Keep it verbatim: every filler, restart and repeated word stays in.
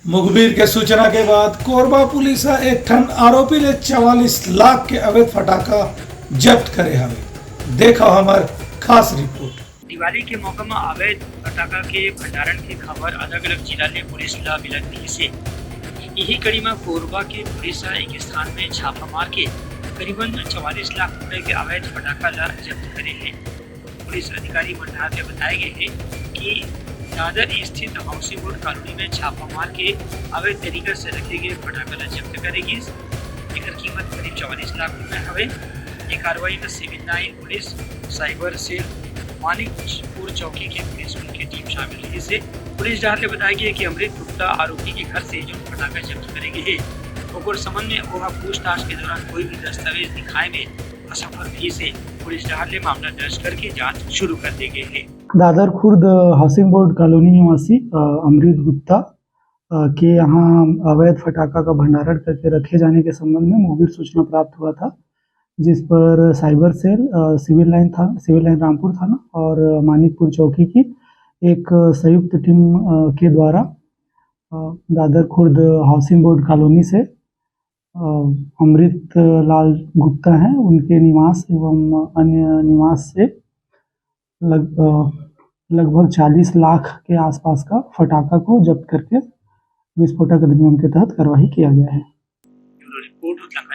मुखबिर के सूचना के बाद कोरबा पुलिस ह एक ठन आरोपी ले चवालीस लाख के अवैध फटाका जब्त करे हवे। देखो हमर खास रिपोर्ट। दिवाली के मौका म अवैध फटाका के भंडारण के खबर अलग-अलग जिला ले पुलिस ला मिलत रिहिस हे। इही कड़ी म कोरबा के पुलिस ह एक स्थान में छापा मार के करीबन चवालीस लाख रुपए के अवैध फटाका ला जब्त करे हे। पुलिस अधिकारी मन डहार ले बताए गए हे कि दादर स्थित हाउसिंग बोर्ड कॉलोनी में छापा मार के अवैध तरीका से रखे गए फटाका ला जब्त करे गिस। एकर कीमत करीब चवालीस लाख रुपए हवे। ये कार्रवाई में civil line police, cyber cell, Manikpur चौकी के पुलिस मन के टीम शामिल रहिस हे। पुलिस डहार ले बताए गए कि अमृत गुप्ता आरोपी के घर से जो फटाका जब्त करे गए हे, ओकर संबंध में ओहा पूछताछ के दौरान कोई भी दस्तावेज दिखाए में असफल रहिस हे। पुलिस डहार ले मामला दर्ज करके जांच शुरू कर दे गए हे। दादर खुर्द हाउसिंग बोर्ड कॉलोनी निवासी, अ, अमृत गुप्ता, अ, के यहाँ अवैध फटाका का भंडारण करके रखे जाने के संबंध में मुखबिर सूचना प्राप्त हुआ था, जिस पर साइबर सेल, अ, सिविल लाइन था, सिविल लाइन रामपुर थाना और मानिकपुर चौकी की एक संयुक्त टीम, अ, के द्वारा, अ, दादर खुर्द हाउसिंग बोर्ड कॉलोनी से, अ, अमृत लाल गुप्ता हैं, उनके निवास एवं अन्य निवास से लग-, अ, लगभग चालीस लाख के आसपास का फटाका को जब्त करके विस्फोटक अधिनियम के तहत कार्रवाई किया गया है। Bureau report, Ratlam